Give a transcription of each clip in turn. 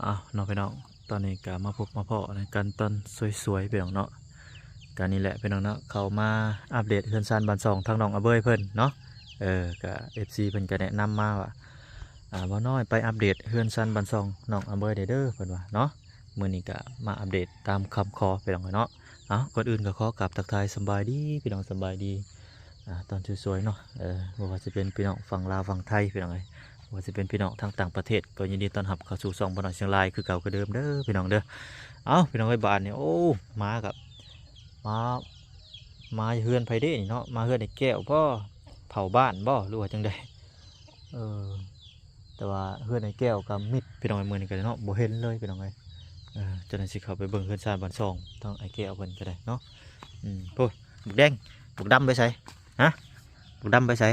ເອົາເນາະພີ່ນ້ອງ ຕອນນີ້ກະມາພົບມາພໍ້ກັນຕອນສວຍໆ ພີ່ນ້ອງເນາະ. ກະນີ້ແຫຼະພີ່ນ້ອງເນາະ ເຂົ້າມາອັບເດດເຮືອນຊານບ້ານຊ່ອງທາງນ້ອງອາເບີຍເພິ່ນເນາະ. ເອີ ກະເອັຟຊີເພິ່ນກະແນະນຳມາວ່າ ອາ ບ່າວນ້ອຍໄປອັບເດດເຮືອນຊານບ້ານຊ່ອງນ້ອງອາເບີຍແດ່ເດີ ເພິ່ນວ່າເນາະ. ມື້ນີ້ກະມາອັບເດດຕາມຄຳຂໍ ພີ່ນ້ອງເນາະ. ເອົາ ກ່ອນອື່ນກໍຂໍກາບທັກທາຍສຳບາຍດີພີ່ນ້ອງ ສຳບາຍດີ ອາ ຕອນສວຍໆ ເນາະ. ເອີ ບໍ່ວ່າຊິເປັນພີ່ນ້ອງຝັ່ງລາວຝັ່ງໄທ ພີ່ນ້ອງເອີຍ ບໍ່ວ່າຊິເປັນພີ່ນ້ອງທາງຕ່າງປະເທດ ກໍຍິນດີຕ້ອນຮັບເຂົ້າສູ່ຊ່ອງບ່າວນ້ອຍຊຽງລາຍຄືເກົ່າຄືເດີມເດີ ພີ່ນ້ອງເດີ. ເອົ້າ ພີ່ນ້ອງເອີຍ ບາດນີ້ ໂອ້ ມາກັບ ມາ ມາເຮືອນໃຜເດ້ນີ້ເນາະ ມາເຮືອນໄອ້ແກ້ວບໍ ເຝົ້າບ້ານບໍ ຫຼືວ່າຈັ່ງໃດ? ເອີ ແຕ່ວ່າເຮືອນອ້າຍແກ້ວກໍມິດພີ່ນ້ອງເອີຍ ມື້ນີ້ກໍໄດ້ເນາະ ບໍ່ເຫັນເລີຍພີ່ນ້ອງເອີຍ. ເອີ ຈັ່ງໃດຊິເຂົ້າໄປເບິ່ງເຮືອນຊານບ້ານຊ່ອງທາງອ້າຍແກ້ວເພິ່ນກໍໄດ້ເນາະ. ອືມ ໂອ້ ບັກແດງ ບັກດຳໄປໃສ? ຮະ ບັກດຳໄປໃສ?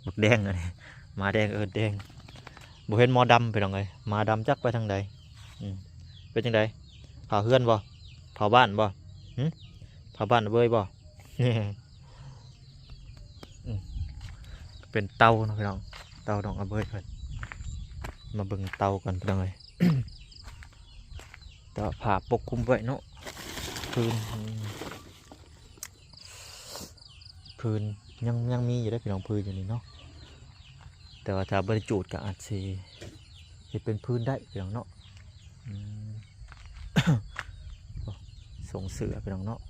ບັກແດງອັນນີ້ ໝາແດງເອີ້ນແດງ ບໍ່ເຫັນໝໍດຳພີ່ນ້ອງເອີຍ ໝາດຳຈັກໄປທາງໃດ. ອືມ ເປັນຈັ່ງໃດ ເຜົາເຮືອນບໍ່ ເຜົາບ້ານບໍ່? ຫຶ ເຜົາບ້ານເວີຍບໍ່? ອືມ ເປັນເຕົາເນາະພີ່ນ້ອງ ເຕົານ້ອງອາເບີຍເພິ່ນ ມາເບິ່ງເຕົາກັນພີ່ນ້ອງເອີຍ. ແຕ່ວ່າຜ້າປົກຄຸມໄວ້ເນາະ ພື້ນ ອືມ ພື້ນຍັງ ຍັງມີຢູ່ເດ້ພີ່ນ້ອງ ພື້ນຢູ່ນີ້ເນາະ. ແຕ່ວ່າຖ້າບໍ່ໄດ້ຈູດກໍອາດຊິເຮັດເປັນພື້ນໄດ້ພີ່ນ້ອງເນາະ. ອືມ ໂອ້ ຊົງເສື້ອພີ່ນ້ອງເນາະ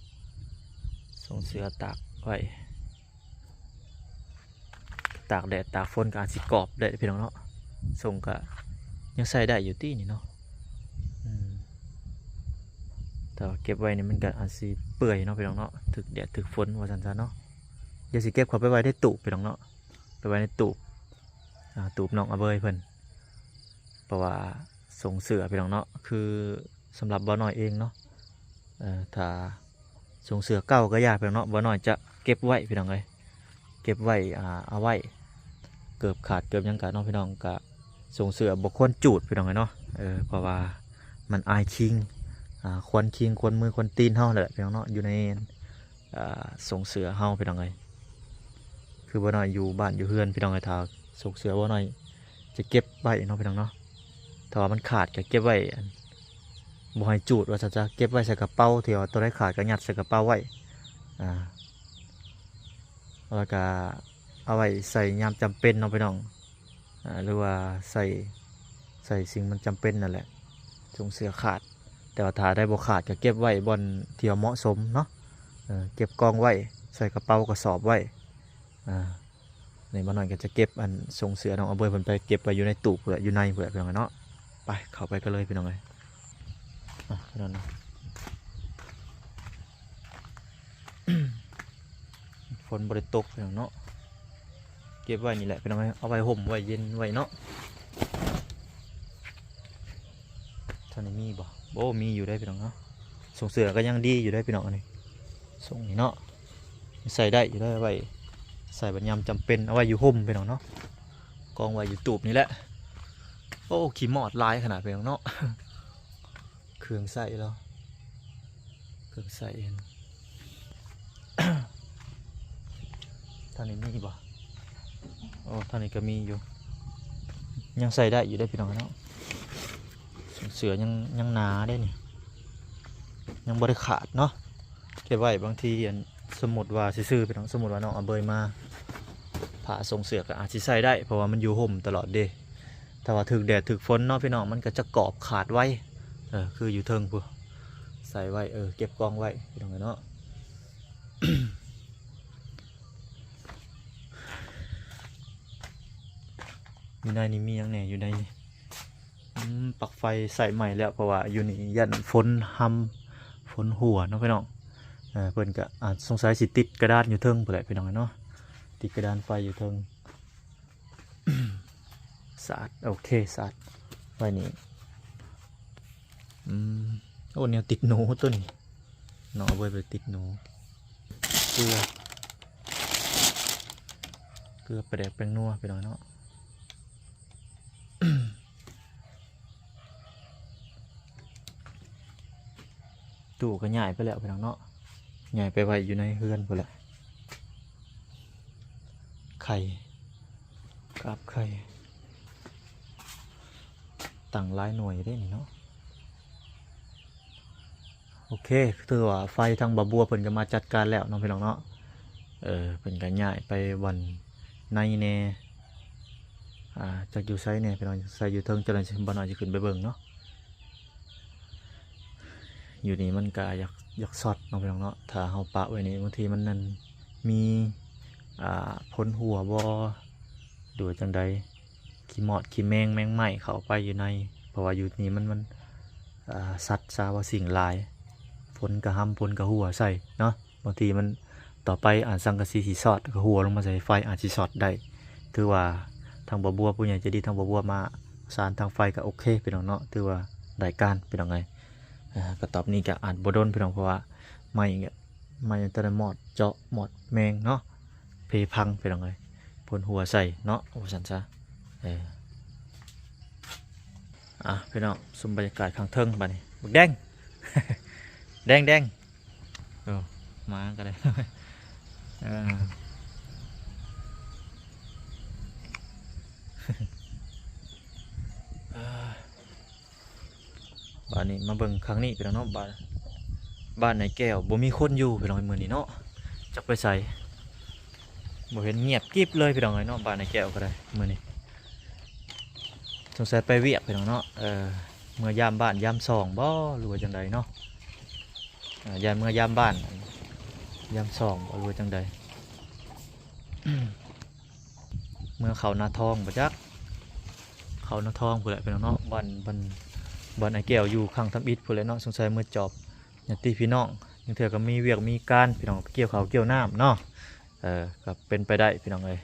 ຊົງເສື້ອຕາກໄວ້ ຕາກແດດຕາກຝົນກໍອາດຊິກອບໄດ້ພີ່ນ້ອງເນາະ. ຊົງກໍຍັງໃຊ້ໄດ້ຢູ່ຕິນີ້ເນາະ. ອືມ ແຕ່ວ່າເກັບໄວ້ນີ້ມັນກໍອາດຊິເປື່ອຍເນາະພີ່ນ້ອງເນາະ ຖືກແດດຖືກຝົນວ່າຊັ້ນຊະເນາະ. ດຽວຊິເກັບເຂົ້າໄປໄວ້ໃນຕູ້ພີ່ນ້ອງເນາະ ໄປໄວ້ໃນຕູ້ ອາ ຕູບນ້ອງອາເບີຍເພິ່ນ ເພາະວ່າຊົງເສື້ອພີ່ນ້ອງເນາະ ຄືສຳລັບບ່າວນ້ອຍເອງເນາະ ເອີ ຖ້າຊົງເສື້ອເກົ່າກໍຢ່າພີ່ນ້ອງເນາະ ບ່າວນ້ອຍຈະເກັບໄວ້ພີ່ນ້ອງເອີຍ ເກັບໄວ້ ອາ ເອົາໄວ້ ເກີບຂາດເກີບຫຍັງກະເນາະ ພີ່ນ້ອງກະ ຊົງເສື້ອບໍ່ຄວນຈູດພີ່ນ້ອງເອີຍເນາະ. ເອີ ເພາະວ່າມັນອາຍຄີງ ອາ ຄວັນຄີງ ຄວັນມື ຄວັນຕີນເຮົາແຫຼະພີ່ນ້ອງເນາະ ຢູ່ໃນ ອາ ຊົງເສື້ອເຮົາພີ່ນ້ອງເອີຍ. ຄືບ່າວນ້ອຍຢູ່ບ້ານຢູ່ເຮືອນພີ່ນ້ອງເອີຍ ຖ້າຊົງເສື້ອບ່າວນ້ອຍຈະເກັບໄວ້ເນາະພີ່ນ້ອງເນາະ ຖ້າວ່າມັນຂາດກໍເກັບໄວ້ ອັນ ບໍ່ໃຫ້ຈູດວ່າຊັ້ນຊະ ເກັບໄວ້ໃສ່ກະເປົາ ທີ່ວ່າໂຕໃດຂາດກໍຍັດໃສ່ກະເປົາໄວ້ ອາ ແລ້ວກະເອົາໄວ້ໃສ່ຍາມຈຳເປັນເນາະພີ່ນ້ອງ ອາ ຫຼືວ່າໃສ່ ໃສ່ສິ່ງມັນຈຳເປັນນັ້ນແຫຼະ ຊົງເສື້ອຂາດ. ແຕ່ວ່າຖ້າໄດ້ບໍ່ຂາດກໍເກັບໄວ້ບ່ອນທີ່ວ່າເໝາະສົມເນາະ ເອີ ເກັບກອງໄວ້ ໃສ່ກະເປົາກະສອບໄວ້ ອາ ນີ້ບ່າວນ້ອຍກໍຈະເກັບ ອັນ ຊົງເສື້ອນ້ອງອາເບີຍເພິ່ນໄປເກັບໄວ້ຢູ່ໃນຕູ້ພຸ້ນແຫຼະ ຢູ່ໃນພຸ້ນແຫຼະພີ່ນ້ອງເນາະ. ໄປ ເຂົ້າໄປກັນເລີຍພີ່ນ້ອງເອີຍ ອາ ພີ່ນ້ອງ ຝົນບໍ່ໄດ້ຕົກພີ່ນ້ອງເນາະ ເກັບໄວ້ນີ້ແຫຼະພີ່ນ້ອງເອີຍ ເອົາໄວ້ຮົ່ມໄວ້ເຢັນໄວ້ເນາະ. ທ່ານນີ້ມີບໍ່? ໂອ້ ມີຢູ່ເດ້ພີ່ນ້ອງເນາະ ຊົງເສື້ອກໍຍັງດີຢູ່ເດ້ພີ່ນ້ອງ ອັນນີ້ ຊົງນີ້ເນາະ ໃສ່ໄດ້ຢູ່ເດ້ ໄວ້ໃສ່ບັດຍາມຈຳເປັນ ເອົາໄວ້ຢູ່ຮົ່ມພີ່ນ້ອງເນາະ ກອງໄວ້ຢູ່ຕູບນີ້ແຫຼະ. ໂອ້ ຂີ້ມອດຫຼາຍຂະໜາດພີ່ນ້ອງເນາະ ເຄື່ອງໃຊ້ລາວ ເຄື່ອງໃຊ້ ທ່ານນີ້ມີບໍ່? ໂອ້ ທ່ານນີ້ກໍມີຢູ່ ຍັງໃຊ້ໄດ້ຢູ່ເດ້ພີ່ນ້ອງເນາະ ເສື້ອຍັງ ຍັງໜາເດ້ນີ້ ຍັງບໍ່ໄດ້ຂາດເນາະ ເກັບໄວ້ ບາງທີ ອັນ ສົມມຸດວ່າຊື່ໆ ພີ່ນ້ອງ ສົມມຸດວ່ານ້ອງອາເບີຍມາ ຜ້າຊົງເສື້ອກໍອາດຊິໃຊ້ໄດ້ ເພາະວ່າມັນຢູ່ຮົ່ມຕະຫຼອດເດ້. ຖ້າວ່າຖືກແດດຖືກຝົນເນາະພີ່ນ້ອງ ມັນກໍຈະກອບຂາດໄວ ເອີ ຄືຢູ່ເທິງພຸ້ນ ໃສ່ໄວ້ ເອີ ເກັບກອງໄວ້ພີ່ນ້ອງເນາະ. ຢູ່ໃນນີ້ມີຫຍັງແດ່? ຢູ່ໃນນີ້ ອືມ ປລັກໄຟໃສ່ໃໝ່ແລ້ວ ເພາະວ່າຢູ່ນີ້ຢ້ານຝົນຮຳ ຝົນຮົ່ວເນາະພີ່ນ້ອງ. ເອີ ເພິ່ນກໍ ອາ ສົງໄສຊິຕິດກະດານຢູ່ເທິງພຸ້ນແຫຼະພີ່ນ້ອງເນາະ ຕິດກະດານໄຟຢູ່ເທິງ. ສາດ ໂອເຄ ສາດໄວ້ນີ້ ອືມ ໂອ້ ແນວຕິດໜູຕົວນີ້ເນາະ ເອົາໄວ້ໄປຕິດໜູ. ເກືອ ເກືອ ປາແດກ ແປ້ງນົວ ພີ່ນ້ອງເນາະ. ຕູ້ກໍຍ້າຍໄປແລ້ວພີ່ນ້ອງເນາະ ຍ້າຍໄປໄວ້ຢູ່ໃນເຮືອນພຸ້ນແຫຼະ. ໄຂ່ ກາບໄຂ່ ຕັ້ງຫຼາຍໜ່ວຍເດ້ນີ້ເນາະ. ໂອເຄ ຖືວ່າໄຟທາງບ່າວບົວເພິ່ນກໍມາຈັດການແລ້ວເນາະ ພີ່ນ້ອງເນາະ. ເອີ ເພິ່ນກໍຍ້າຍໄປບ່ອນໃນແດ່ ອ່າ ຈັກຢູ່ໃສແດ່ ພີ່ນ້ອງ, ໃສ່ຢູ່ເທິງ ຈັກໜ້ອຍບ່າວນ້ອຍຊິຂຶ້ນໄປເບິ່ງເນາະ. ຢູ່ນີ້ມັນກະຢາກ ຢາກຊັອດເນາະ ພີ່ນ້ອງເນາະ. ຖ້າເຮົາປະໄວ້ນີ້ ບາງທີມັນນັ້ນມີ ອ່າ ຝົນຮົ່ວບໍ່ ຫຼືວ່າຈັ່ງໃດ ຂີ້ມອດຂີ້ແມງ ແມງໄມ້ເຂົ້າໄປຢູ່ໃນ ເພາະວ່າຢູ່ນີ້ມັນ ມັນ ອ່າ ສັດສາວາສິ່ງຫຼາຍ ຝົນກະຫຳ ຝົນກະຮົ່ວໃສ່ເນາະ. ບາງທີມັນ ຕໍ່ໄປອັນສັງກະສີຊິຊອດ ກໍຮົ່ວລົງມາໃສ່ໄຟ ອາດຊິຊອດໄດ້. ຖືວ່າທາງບ່າວບົວ ຜູ້ໃຫຍ່ໃຈດີທາງບ່າວບົວມາປະສານທາງໄຟກໍໂອເຄ ພີ່ນ້ອງເນາະ, ຖືວ່າໄດ້ການ ພີ່ນ້ອງເອີຍ. ເອີ ກະຕອບນີ້ກະອາດບໍ່ດົນ ພີ່ນ້ອງ, ເພາະວ່າໄມ້ ໄມ້ອັນຕະນະມອດເຈາະ ມອດແມງເນາະ ເພພັງ ພີ່ນ້ອງເອີຍ, ຝົນຮົ່ວໃສ່ເນາະ ວ່າຊັ້ນຊະ. ເອີ ອ່ະ ພີ່ນ້ອງ ຊົມບັນຍາກາດຂ້າງເທິງບາດນີ້. ບັກແດງ ແດງ ແດງ. ໂອ້ ມາກໍໄດ້ ເອີ ບາດນີ້ມາເບິ່ງຂ້າງນີ້ ພີ່ນ້ອງເນາະ. ບ້ານ ບ້ານນາຍແກ້ວບໍ່ມີຄົນຢູ່ ພີ່ນ້ອງເອີຍ ມື້ນີ້ເນາະ, ຈັກໄປໃສ ບໍ່ເຫັນ, ງຽບກິບເລີຍ ພີ່ນ້ອງເອີຍເນາະ. ບ້ານນາຍແກ້ວກໍໄດ້ມື້ນີ້ ສົງໄສໄປວຽກ ພີ່ນ້ອງເນາະ. ເອີ ເມືອຍາມບ້ານຍາມສອງບໍ ຫຼືວ່າຈັ່ງໃດເນາະ. ເອີ ຢ້ານເມືອຍາມບ້ານ ຍາມສອງບໍ ຫຼືວ່າຈັ່ງໃດ. ເມືອເຂົ້ານາທອງບໍ່ຈັກ, ເຂົ້ານາທອງພຸ້ນແຫຼະ ພີ່ນ້ອງເນາະ. ບ້ານ ບ້ານ ບ້ານອ້າຍແກ້ວຢູ່ຂ້າງທຳອິດພຸ້ນແຫຼະເນາະ, ສົງໄສເມືອຈອບຍາດຕິພີ່ນ້ອງ. ລາງເທື່ອກໍມີວຽກມີການ ພີ່ນ້ອງ, ກ່ຽວເຂົ້າກ່ຽວນ້ຳເນາະ. ເອີ ກໍເປັນໄປໄດ້ ພີ່ນ້ອງເອີຍ.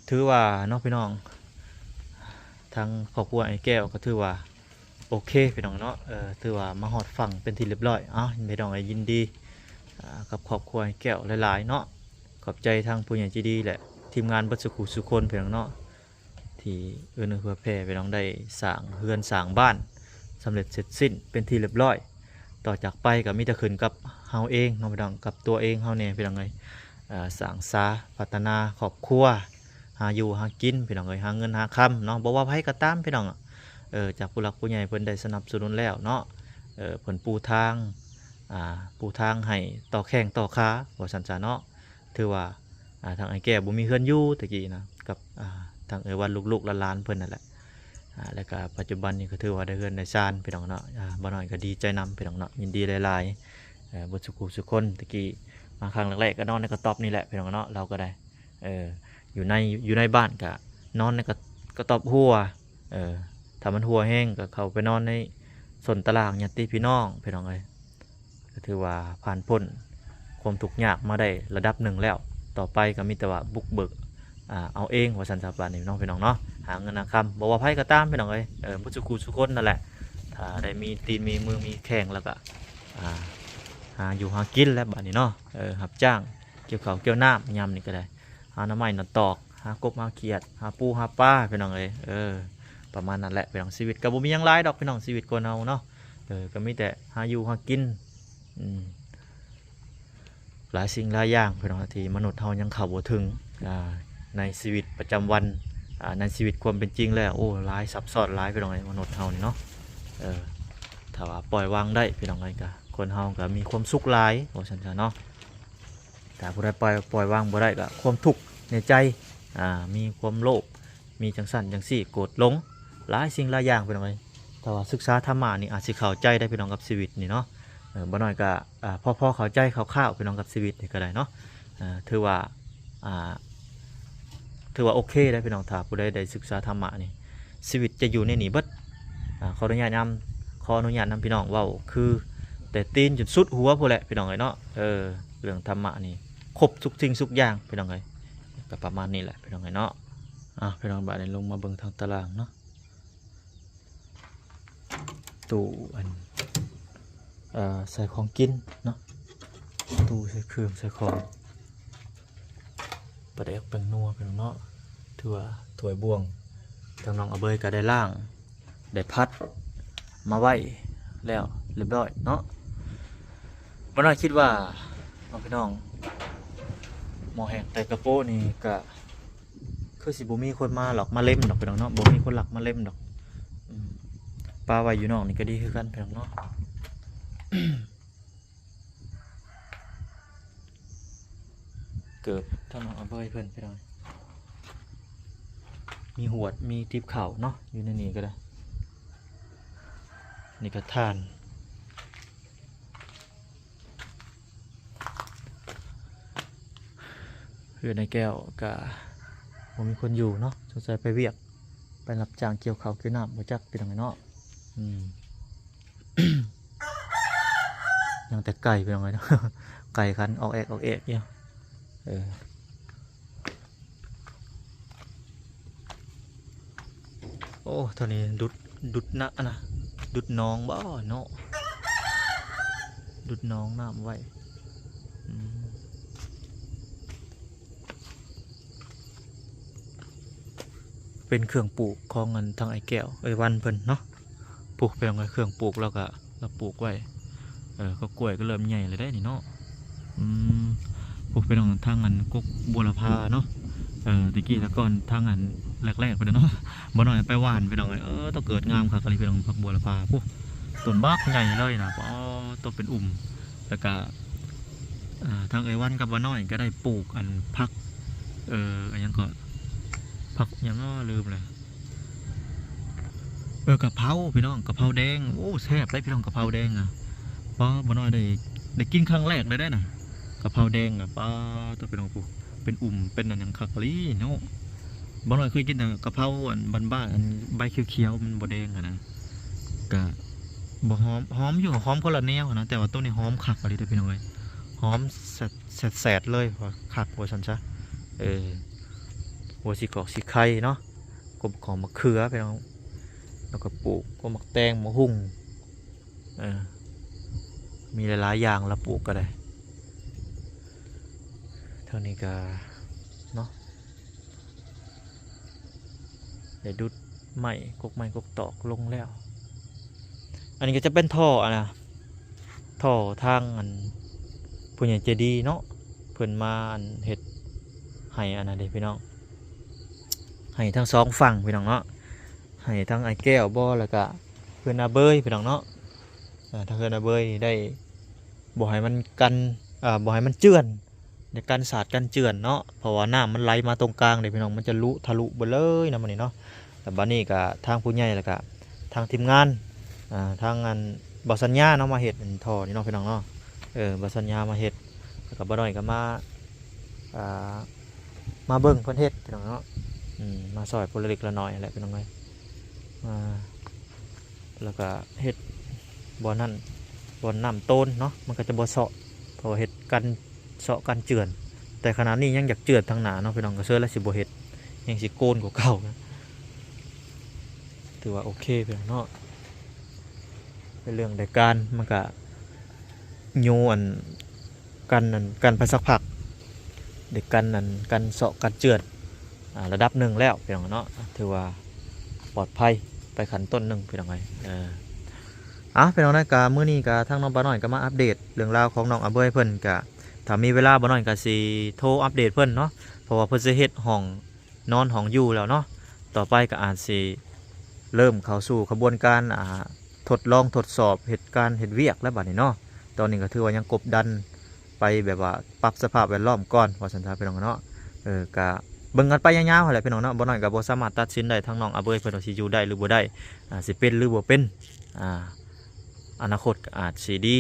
ຖືວ່າເນາະ ພີ່ນ້ອງ, ທາງຄອບຄົວອ້າຍແກ້ວກໍຖືວ່າໂອເຄ ພີ່ນ້ອງເນາະ. ເອີ ຖືວ່າມາຮອດຝັ່ງເປັນທີ່ລຽບຮ້ອຍ. ເອົ້າ ພີ່ນ້ອງເອີຍ ຍິນດີ ອ່າ ກັບຄອບຄົວອ້າຍແກ້ວຫຼາຍໆເນາະ. ຂອບໃຈທາງຜູ້ໃຫຍ່ໃຈດີ ແລະ ທີມງານເບິດສູ່ຄູ່ສູ່ຄົນ ພີ່ນ້ອງເນາະ. ທີ່ເອື້ອເຟື້ອເຜື່ອແຜ່ ພີ່ນ້ອງໄດ້ສ້າງເຮືອນສ້າງບ້ານສຳເລັດເສັດສິ້ນເປັນທີ່ລຽບຮ້ອຍ. ຕໍ່ຈາກໄປກໍມີແຕ່ຂຶ້ນກັບເຮົາເອງເນາະ ພີ່ນ້ອງ, ກັບຕົວເອງເຮົາແດ່ ພີ່ນ້ອງເອີຍ. ເອີ ສ້າງສາພັດທະນາຄອບຄົວ ຫາຢູ່ຫາກິນ ພີ່ນ້ອງເອີຍ, ຫາເງິນຫາຄຳເນາະ, ບໍ່ວ່າໃຜກໍຕາມ ພີ່ນ້ອງ. ເອີ ຈາກຜູ້ຫຼັກຜູ້ໃຫຍ່ເພິ່ນໄດ້ສະໜັບສະໜູນແລ້ວເນາະ, ເອີ ເພິ່ນປູທາງ ອ່າ ປູທາງໃຫ້ຕໍ່ແຂ້ງຕໍ່ຂາ ວ່າຊັ້ນຊະເນາະ. ຖືວ່າ ອ່າ ທາງອ້າຍແກ້ວບໍ່ມີເຮືອນຢູ່ແຕ່ກີ້ນະ ກັບ ອ່າ ທາງເອື້ອຍວັນ ລູກໆຫຼານໆເພິ່ນນັ້ນແຫຼະ. ອ່າ ແລ້ວກະປັດຈຸບັນນີ້ກໍຖືວ່າໄດ້ເຮືອນໄດ້ຊານ ພີ່ນ້ອງເນາະ. ອ່າ ບ່າວນ້ອຍກໍດີໃຈນຳ ພີ່ນ້ອງເນາະ, ຍິນດີຫຼາຍໆ ເອີ ເບິດສູ່ຄູ່ສູ່ຄົນ. ແຕ່ກີ້ມາຄັ້ງແລກໆກໍນອນໃນກະຕ໊ອບນີ້ແຫຼະ ພີ່ນ້ອງເນາະ, ລາວກໍໄດ້ ເອີ ຢູ່ໃນ ຢູ່ໃນບ້ານກໍນອນໃນກະ ກະຕ໊ອບຮົ່ວ. ເອີ ຖ້າມັນຮົ່ວແຮງກໍເຂົ້າໄປນອນໃນສົ້ນຕະລ່າງຍາດຕິພີ່ນ້ອງ ພີ່ນ້ອງເອີຍ. ກໍຖືວ່າຜ່ານພົ້ນຄວາມທຸກຍາກມາໄດ້ລະດັບໜຶ່ງແລ້ວ, ຕໍ່ໄປກໍມີແຕ່ວ່າບຸກເບີກ ອ່າ ເອົາເອງ ວ່າຊັ້ນຊະ ບາດນີ້ເນາະ ພີ່ນ້ອງເນາະ. ຫາເງິນຫາຄຳ ບໍ່ວ່າໃຜກໍຕາມ ພີ່ນ້ອງເອີຍ, ເອີ ເບິດສູ່ຄູ່ສູ່ຄົນນັ້ນແຫຼະ ຖ້າໄດ້ມີຕີນມີມືມີແຂ້ງແລ້ວກໍ ອ່າ ຫາຢູ່ຫາກິນແຫຼະບາດນີ້ເນາະ. ເອີ ຮັບຈ້າງກ່ຽວເຂົ້າກ່ຽວນ້ຳ ຍາມນີ້ກໍໄດ້ ຫາໜໍ່ໄມ້ໜໍ່ຕອກ ຫາກົບຫາຂຽດ ຫາປູຫາປາ ພີ່ນ້ອງເອີຍ. ເອີ ປະມານນັ້ນແຫຼະ ພີ່ນ້ອງ. ຊີວິດກໍບໍ່ມີຫຍັງຫຼາຍດອກ ພີ່ນ້ອງ, ຊີວິດຄົນເຮົາເນາະ ເອີ ກໍມີແຕ່ຫາຢູ່ຫາກິນ. ອືມ ຫຼາຍສິ່ງຫຼາຍຢ່າງ ພີ່ນ້ອງ ທີ່ມະນຸດເຮົາຍັງເຂົ້າບໍ່ເຖິງ ອ່າ ໃນຊີວິດປະຈຳວັນ ອ່າ ໃນຊີວິດຄວາມເປັນຈິງແລ້ວ. ໂອ້ ຫຼາຍ ຊັບຊ້ອນຫຼາຍ ພີ່ນ້ອງເອີຍ, ມະນຸດເຮົານີ້ເນາະ. ເອີ ຖ້າວ່າປ່ອຍວາງໄດ້ ພີ່ນ້ອງເອີຍ, ກໍຄົນເຮົາກໍມີຄວາມສຸກຫຼາຍ ວ່າຊັ້ນຊະເນາະ. ຖ້າຜູ້ໃດປ່ອຍ ປ່ອຍວາງບໍ່ໄດ້ ກໍຄວາມທຸກໃນໃຈ ອ່າ ມີຄວາມໂລບ ມີຈັ່ງຊັ້ນຈັ່ງຊີ້ ໂກດຫຼົງ ຫຼາຍສິ່ງຫຼາຍຢ່າງ ພີ່ນ້ອງເອີຍ. ຖ້າວ່າສຶກສາທຳມະນີ້ ອາດຊິເຂົ້າໃຈໄດ້ ພີ່ນ້ອງ, ກັບຊີວິດນີ້ເນາະ. ເອີ ບໍ່ໜ້ອຍກໍ ອ່າ ພໍໆເຂົ້າໃຈຄ່າວໆ ພີ່ນ້ອງ, ກັບຊີວິດນີ້ກໍໄດ້ເນາະ. ເອີ ຖືວ່າ ອ່າ ຖືວ່າໂອເຄໄດ໋ ພີ່ນ້ອງ, ຖ້າຜູ້ໃດໄດ້ສຶກສາທຳມະນີ້ ຊີວິດຈະຢູ່ໃນນີ້ເບິດ. ອ່າ ຂໍອະນຸຍາດນຳ ຂໍອະນຸຍາດນຳ ພີ່ນ້ອງ ເວົ້າຄືແຕ່ຕີນຈົນສຸດຫົວພຸ້ນແຫຼະ ພີ່ນ້ອງເອີຍເນາະ. ເອີ ເລື່ອງທຳມະນີ້ຄົບທຸກສິ່ງທຸກຢ່າງ ພີ່ນ້ອງເອີຍ. ກໍປະມານນີ້ແຫຼະ ພີ່ນ້ອງເອີຍເນາະ. ອ່າ ພີ່ນ້ອງ ບາດນີ້ລົງມາເບິ່ງທາງຕາລ່າງເນາະ. ຕູ້ອັນ ເອີ ໃສ່ຂອງກິນເນາະ, ຕູ້ໃສ່ເຄື່ອງໃສ່ຂອງ ປາແດກແປ້ງນົວ ພີ່ນ້ອງເນາະ. ຖືວ່າຖ້ວຍບ່ວງ ທາງນ້ອງອາເບີຍກໍໄດ້ລ້າງ ໄດ້ພັດມາໄວ້ແລ້ວລຽບຮ້ອຍເນາະ. ບໍ່ໜ້ອຍຄິດວ່າເນາະ ພີ່ນ້ອງ, ໝໍ້ແຫ້ງໄຕກະໂປະນີ້ກະ ເຄ ຄືຊິບໍ່ມີຄົນມາລັກມາເລັມດອກພີ່ນ້ອງເນາະ ບໍ່ມີຄົນລັກມາເລັມດອກ. ອືມ ປະໄວ້ຢູ່ນອກນີ້ກໍດີຄືກັນພີ່ນ້ອງເນາະ. ເກີບທາງນ້ອງອາເບີຍເພິ່ນພີ່ນ້ອງ ມີຫວດ ມີຕິບເຂົ້າເນາະ ຢູ່ໃນນີ້ກໍໄດ້. ນີ້ກໍຖ່ານ ເຮືອນອ້າຍແກ້ວກະບໍ່ມີຄົນຢູ່ເນາະ ສົງໄສໄປວຽກ ໄປຮັບຈ້າງກ່ຽວເຂົ້າກ່ຽວນ້ຳ ບໍ່ຈັກພີ່ນ້ອງເນາະ. ອືມ ຍັງແຕ່ໄກ່ພີ່ນ້ອງເອີຍເນາະ ໄກ່ຂັນອອກແອກອອກແອກຢູ່. ເອີ ໂອ້ ເທົ່ານີ້ດຸດ ດຸດນະ ອັນນະ ດຸດໜອງບໍ່ເນາະ ດຸດໜອງນ້ຳໄວ້. ອືມ ເປັນເຄື່ອງປູກຂອງອັນທາງອ້າຍແກ້ວ ເອີຍວັນເພິ່ນເນາະ. ປູກ ເປັນເຄື່ອງປູກ ລາວກະ ລາວປູກໄວ້. ເອີ ກໍກ້ວຍກໍເລີ່ມໃຫຍ່ແລ້ວເດ້ນີ້ເນາະ. ອືມ ພວກພີ່ນ້ອງທາງອັນກົກບົວລະພາເນາະ. ເອີ ແຕ່ກີ້ແຕ່ກ່ອນທາງອັນແລກໆ ພຸ້ນເນາະ ບໍ່ນ້ອຍໄປຫວ່ານພີ່ນ້ອງເອີຍ ເອີ ຕ້ອງເກີດງາມຄັກອີ່ຫຼີພີ່ນ້ອງ ຜັກບົວລະພາ ໂອ້ ຕົ້ນບັກໃຫຍ່ເລີຍນະ ປາດ ໂຕເປັນອຸ່ມ. ແລ້ວກະ ອ່າ ທາງເອື້ອຍວັນກັບບ່າວນ້ອຍກໍໄດ້ປູກອັນຜັກ ເອີ ອັນຫຍັງກໍ ຜັກຫຍັງເນາະ ລືມແລ້ວ. ເອີ ກະເພົາພີ່ນ້ອງ ກະເພົາແດງ ໂອ້ ແຊບເດ້ພີ່ນ້ອງ ກະເພົາແດງນະ. ປ້າ ບ່າວນ້ອຍໄດ້ ໄດ້ກິນຄັ້ງແລກເລີຍເດ້ນະ ກະເພົາແດງນະ. ປ້າ ໂຕ ພີ່ນ້ອງ ໂອ້ ເປັນອຸ່ມເປັນອັນຫຍັງຄັກອີ່ຫຼີເນາະ. ບ່າວນ້ອຍເຄີຍກິນແຕ່ກະເພົາອັນບ້ານໆ ອັນໃບຂຽວໆ ມັນບໍ່ແດງຫັ້ນນະ. ກະບໍ່ຫອມ ຫອມຢູ່ ຫອມຄົນລະແນວຫັ້ນນະ ແຕ່ວ່າໂຕນີ້ຫອມຄັກອີ່ຫຼີເດີພີ່ນ້ອງເອີຍ ຫອມແຊດໆ ເລີຍ ຄັກວ່າຊັ້ນຊະ. ເອີ ຫົວສີກອກສີໄຄເນາະ ກົບຂອງໝາກເຂືອພີ່ນ້ອງ ແລ້ວກໍປູກພວກໝາກແຕງ ໝາກຫຸ່ງ ເອີ ມີຫຼາຍໆຢ່າງລະປູກກໍໄດ້. ເທົ່ານີ້ກໍເນາະ ໄດ້ດຸດໄມ້ ກົກໄມ້ກົກຕອກລົງແລ້ວ. ອັນນີ້ກໍຈະເປັນທໍ່ ອັນນະ ທໍ່ທາງອັນຜູ້ໃຫຍ່ໃຈດີເນາະ ເພິ່ນມາອັນເຮັດໃຫ້ອັນນັ້ນເດ້ພີ່ນ້ອງ ໃຫ້ທັງສອງຝັ່ງພີ່ນ້ອງເນາະ ໃຫ້ທັງອ້າຍແກ້ວບໍ ແລ້ວກະເຮືອນອາເບີຍພີ່ນ້ອງເນາະ. ເອີ ທາງເຮືອນອາເບີຍນີ້ໄດ້ ບໍ່ໃຫ້ມັນກັນ ເອີ ບໍ່ໃຫ້ມັນເຈື່ອນ ໃນການສາດກັນເຈື່ອນເນາະ ເພາະວ່ານ້ຳມັນໄຫຼມາຕົງກາງເດ້ພີ່ນ້ອງ ມັນຈະລຸທະລຸເບິດເລີຍນະມື້ນີ້ເນາະ. ແລ້ວບາດນີ້ກະທາງຜູ້ໃຫຍ່ ແລ້ວກະທາງທີມງານ ອ່າ ທາງອັນບ່າວສັນຍາເນາະ ມາເຮັດອັນທໍ່ນີ້ເນາະພີ່ນ້ອງເນາະ. ເອີ ບ່າວສັນຍາມາເຮັດ ແລ້ວກະບ່າວນ້ອຍກະມາ ອ່າ ມາເບິ່ງເພິ່ນເຮັດພີ່ນ້ອງເນາະ. ອືມ ມາຊ່ອຍຜູ້ລະເລັກລະນ້ອຍຫັ້ນແຫຼະພີ່ນ້ອງເອີຍ ມາ ແລ້ວກະເຮັດບ່ອນນັ້ນ ບ່ອນນ້ຳໂຕນເນາະ ມັນກໍຈະບໍ່ເຊາະ ເພາະວ່າເຮັດກັນເຊາະກັນເຈື່ອນ. ແຕ່ຂະໜາດນີ້ຍັງຢາກເຈື່ອນທາງໜ້າເນາະພີ່ນ້ອງ ກໍເຊີນລະຊິບໍ່ເຮັດ ແຮ່ງຊິໂກນກວ່າເກົ່ານະ. ຖືວ່າໂອເຄພີ່ນ້ອງເນາະ ເປັນເລື່ອງໄດ້ການ ມັນກະຢູ່ອັນ ກັນອັນ ກັນໄປສັກພັກ ໄດ້ກັນອັນ ກັນເຊາະກັນເຈື່ອນ ອ່າ ລະດັບໜຶ່ງແລ້ວພີ່ນ້ອງເນາະ ຖືວ່າປອດໄພໄປຂັ້ນຕົ້ນໜຶ່ງພີ່ນ້ອງເອີຍ. ເອີ ເອົາ ພີ່ນ້ອງເນາະ ກະມື້ນີ້ກະທາງນ້ອງບ່າວນ້ອຍກະມາອັບເດດເລື່ອງລາວຂອງນ້ອງອາເບີຍເພິ່ນ ກະຖ້າມີເວລາບ່າວນ້ອຍກະຊິໂທອັບເດດເພິ່ນເນາະ ເພາະວ່າເພິ່ນຊິເຮັດຫ້ອງ ນອນຫ້ອງຢູ່ແລ້ວເນາະ. ຕໍ່ໄປກໍອາດຊິເລີ່ມເຂົ້າສູ່ຂະບວນການ ອ່າ ທົດລອງທົດສອບເຮັດການເຮັດວຽກແລ້ວບາດນີ້ເນາະ. ຕອນນີ້ກໍຖືວ່າຍັງກົບດັນໄປແບບວ່າປັບສະພາບແວດລ້ອມກ່ອນ ວ່າຊັ້ນຊະພີ່ນ້ອງເນາະ. ເອີ ກະເບິ່ງກັນໄປຍາວໆຫັ້ນແຫຼະພີ່ນ້ອງເນາະ. ບໍ່ນ້ອຍກໍບໍ່ສາມາດຕັດສິນໄດ້ ທາງນ້ອງອາເບີຍເພິ່ນວ່າຊິຢູ່ໄດ້ຫຼືບໍ່ໄດ້ ອ່າ ຊິເປັນຫຼືບໍ່ເປັນ ອ່າ ອະນາຄົດກໍອາດຊິດີ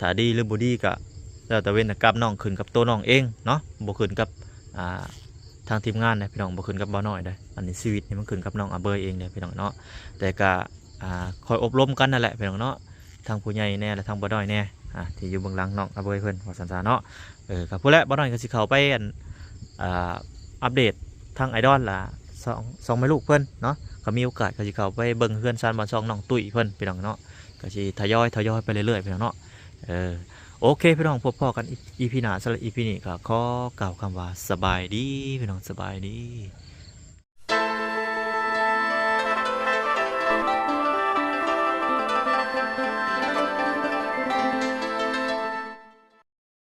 ຖ້າດີຫຼືບໍ່ດີກໍແລ້ວແຕ່ເວນແຕ່ກຳນ້ອງ ຂຶ້ນກັບໂຕນ້ອງເອງເນາະ ບໍ່ຂຶ້ນກັບ ອ່າ ທາງທີມງານເດ້ພີ່ນ້ອງ ບໍ່ຂຶ້ນກັບບ່າວນ້ອຍເດ້. ອັນນີ້ຊີວິດນີ້ມັນຂຶ້ນກັບນ້ອງອາເບີຍເອງເດ້ພີ່ນ້ອງເນາະ. ແຕ່ກໍ ອ່າ ຄອຍອົບຮົມກັນນັ້ນແຫຼະພີ່ນ້ອງເນາະ ທາງຜູ້ໃຫຍ່ແດ່ ແລະ ທາງບ່າວນ້ອຍແດ່ ອ່າ ທີ່ຢູ່ເບື້ອງຫຼັງນ້ອງອາເບີຍເພິ່ນ ວ່າຊັ້ນຊະເນາະ. ເອີ ກໍພຸ້ນແຫຼະ ບ່າວນ້ອຍກໍຊິເຂົ້າໄປ ອັນ ອ່າ ອັບເດດທາງອ້າຍດອນ ແລະ ສອງ ສອງແມ່ລູກເພິ່ນເນາະ. ກໍມີໂອກາດກໍຊິເຂົ້າໄປເບິ່ງເຮືອນຊານບ້ານຊ່ອງນ້ອງຕຸ້ຍເພິ່ນພີ່ນ້ອງເນາະ. ກໍຊິທະຍອຍ ທະຍອຍໄປເລື້ອຍໆ ພີ່ນ້ອງເນາະ. ເອີ ໂອເຄ ພີ່ນ້ອງ ພົບພໍ້ກັນອີພີໜ້າ. ສຳລັບອີພີນີ້ກໍຂໍກ່າວຄຳວ່າສະບາຍດີພີ່ນ້ອງ ສະບາຍດີ.